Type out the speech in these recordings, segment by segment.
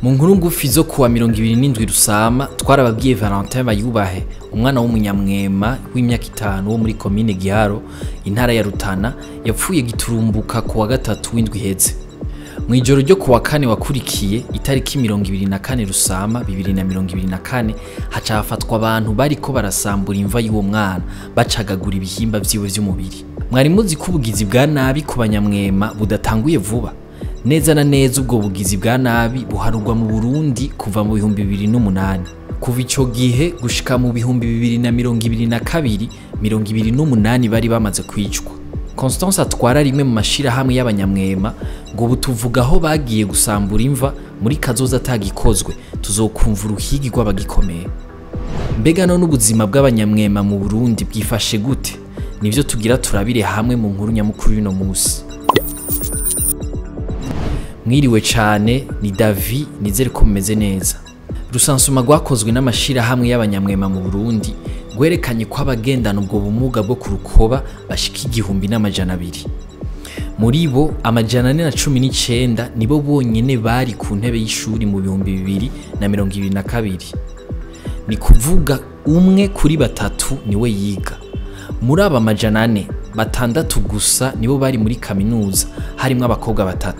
Mu nkuru ngufi zo kuwa 27 Rusama twarababwiye Valentin Bayubahe, umwana w'umunyamwema w'imyaka 5 wo muri commune Giharo, intara ya Rutana, yapfuye giturumbuka kuwa gatatu w'indwi iheze. Mu ijoro ryo kuwa kane wakurikiye itariki 24 Rusama 2024 haca hafatwa abantu bariko barasambura imva y'uwo mwana, bacagagura ibihimba vyiwe vy'umubiri. Mwari muzi ko ubugizi bwa nabi ku banyamwema budatanguye vuba. Neza na neza ubwo bugizi bwa nabi buharugwa mu Burundi kuva mu 2008. Kuva ico gihe gushika mu 2022, 28 bari bamaze kwicwa. Constance atwara rimwe mu mashirahamwe y'abanyamwema ngo butuvuga aho bagiye gusambura imva muri kazoza atagikozwe, tuzokumva uruhigi rw'abagikomeye. Mbega none ubuzima bw'abanyamwema mu Burundi bwifashe gute? Nivyo tugira turabire hamwe mu nkuru nyamukuru y'uno musi. Mwiriwe cane, ni Davi, nizere ko mumeze neza. Rusansuma rwakozwe n'amashirahamwe y'abanyamwema mu Burundi rwerekanye ko abagendana ubwo bumuga bwo ku rukoba bashika 1200. Muri bo 419 nibo bonyene bari ku ntebe y'ishuri mu 2022. Ni kuvuga 1 kuri 3 niwe yiga. Muri aba 400, 6 gusa nibo bari muri kaminuza, harimwo abakobwa 3.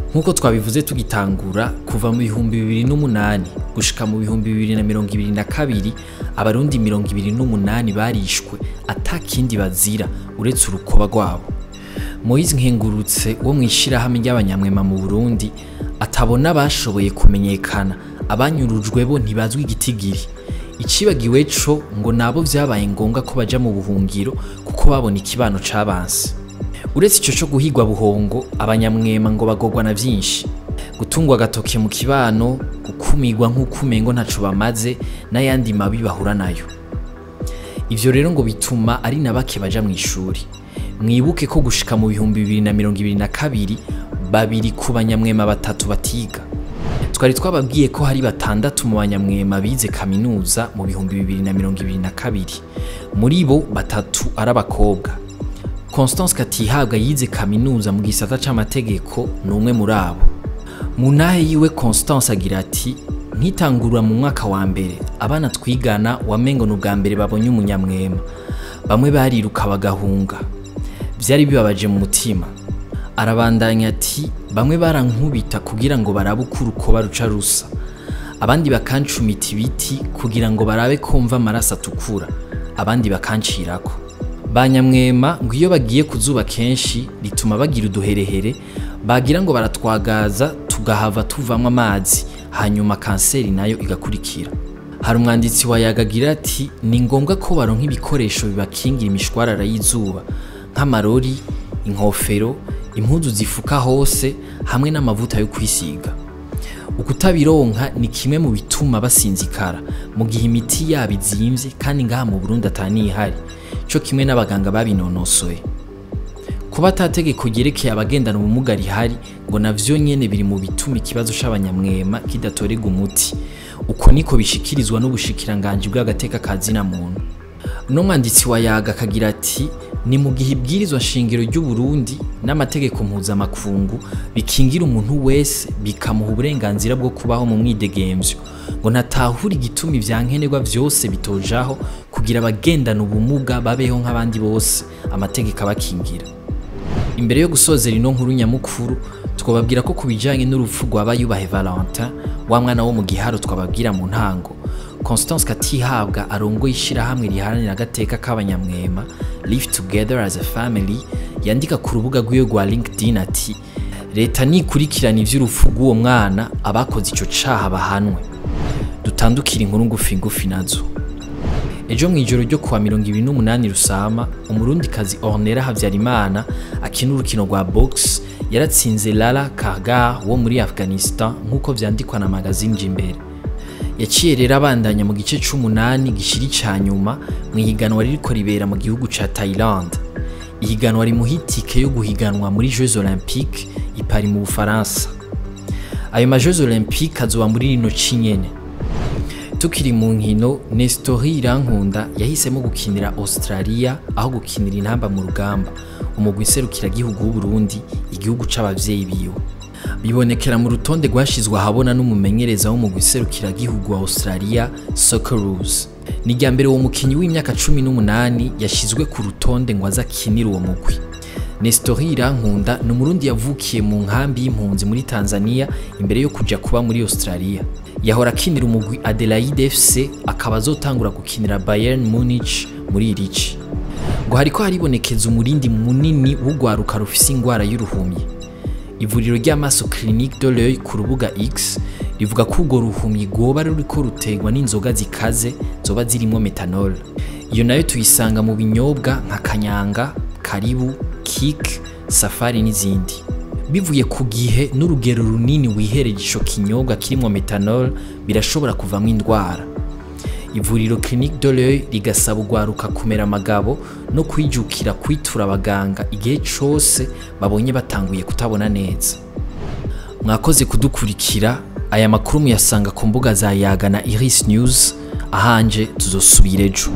Nkuko twabivuze tugitangura, kuva mu 2008 gushika mu 2022 abarundi 28 barishwe atakindi bazira uretse urukoba rwabo. Moise Nkengurutse wo mwishirahamwe ry'abanyamwema mu Burundi atabona bashoboye kumenyekana, abanyurujwe bo ntibazwi igitigiri. Icibagiwe co ngo nabo vyabaye ngombwa ko baja mu buhungiro kuko babona ikibano cabanse. Uretse ico co guhigwa buhongo, abanyamwema ngo bagogwa na vyinshi: gutungwa agatoke mu kibano, gukumigwa nk'ukumengo ntaco bamaze, n'ayandi mabi bahura nayo. Ivyo rero ngo bituma ari na bake baja mw'ishuri. Mwibuke ko gushika mu 2022 2 ku banyamwema 3 batiga. Twari twababwiye ko hari 6 mu banyamwema bize kaminuza mu 2022, muri bo 3 ari abakobwa. Constance Katihabwa yize kaminuza mu gisata c'amategeko ni umwe muri abo. Mu ntahe yiwe Constance agira ati: "Nkitangurura mu mwaka wa mbere, abana twigana wamengo n'ubwa mbere babonye umunyamwema. Bamwe bariruka bagahunga. Vyari bibabaje mu mutima." Arabandanya ati: "Bamwe barankubita kugira ngo barabe uko urukoba ruca rusa. Abandi bakancumita ibiti kugira ngo barabe ko mva amaraso atukura. Abandi bakancirako." Banyamwema ngo iyo bagiye kuzuba kenshi rituma bagira uduherehere, bagira ngo baratwagaza tugahava tuvamwo amazi, hanyuma kanseri nayo igakurikira. Hari umwanditsi wa Yagagira ati: "Ni ngombwa ko baronka ibikoresho bibakingira imishwarara y'izuba nk'amarori, inkofero, impuzu zifuka hose hamwe n'amavuta yo kwisiga. Ukutabironka ni kimwe mu bituma basinzikara mu gihe imiti yabo izimvye kandi ngaha mu Burundi atanihari, co kimwe n'abaganga babinonosoye. Kuba atategeko ryerekeye abagendana ubumuga rihari ngo navyo nyene biri mu bituma ikibazo c'abanyamwema kidatorerwa umuti. Uko niko bishikirizwa n'ubushikiranganji bw'agateka ka zina muntu." No mwanditsi wa Yaga akagira ati: "Ni mu gihe ibwirizwa shingiro ry'u Burundi n'amategeko mpuzamakungu bikingira umuntu wese bikamuha uburenganzira bwo kubaho mu mwidegemvyo, ngo ntatahura igituma ivyankenerwa vyose bitojaho kugira abagendana ubumuga babeho nk'abandi bose, amategeko abakingira." Imbere yo gusozera ino nkuru nyamukuru, twababwira ko kubijanye n'urupfu rwa Bayubahe Valentin, wa mwana wo mu Giharo twababwira mu ntango, Constance Katihabwa arongoye ishirahamwe riharanira agateka k'abanyamwema Live Together as a Family, yandika ku rubuga rwiwe rwa LinkedIn ati: "Leta nikurikirana ivy'urupfu rw'uwo mwana, abakoze ico caha bahanwe." Dutandukira inkuru ngufi ngufi nazo. Ejo mw'ijoro ryo kuwa 28 Rusama, umurundikazi Ornella Havyarimana akina urukino rwa box yaratsinze Lala Kargar wo muri Afghanistan nk'uko vyandikwa na magazine Jimbere. Yaciye rero abandanya mu gice c'umunani gishiri ca nyuma mw'ihiganwa ririko ribera mu gihugu ca Thailand. Ihiganwa rimuha itike yo guhiganwa muri Jeux Olympiques i Paris mu Bufaransa. Ayo ma Jeux Olympiques azoba muri rino ci nyene. Tukiri mu nkino, Nestori Irankunda yahisemo gukinira Australia aho gukinira intamba mu rugamba, umugwi nserukiragihugu w'Uburundi, igihugu c'abavyeyi biwe. Bibonekera mu rutonde rwashizwe ahabona n'umumenyereza wo mu gihugu wa Australia, Socceroos. Ni irya mbere uwo mukinyi w'imyaka 18 yashizwe ku rutonde ngo aze akinire uwo mugwi. Nestori Irankunda ni Umurundi yavukiye mu nkambi y'impunzi muri Tanzania imbere yo kuja kuba muri Australia. Yahora akinira umugwi Adelaide FC, akaba azotangura gukinira Bayern Munich muri iri ci. Ngo hariko haribonekeza umurindi munini w'urwaruka rufise ingwara y'uruhumyi. Ivuriro ry'amaso Clinique de l'Oeil ku rubuga X rivuga ko urwo ruhumyi rwoba ruriko ruterwa n'inzoga zikaze zoba zirimwo methanol. Iyo nayo tuyisanga mu binyobwa nka kanyanga, karibu, kik, safari n'izindi. Bivuye ku gihe n'urugero runini wihereje ico kinyobwa kirimwo methanol, birashobora kuvamwo indwara. Ivuriro Clinique de l'Oeil rigasaba urwaruka kumera amagabo no kwijukira kwitura abaganga igihe cose babonye batanguye kutabona neza. Mwakoze kudukurikira. Aya makuru muyasanga ku mbuga za Yaga na Iris News. Ahanje tuzosubira ejo.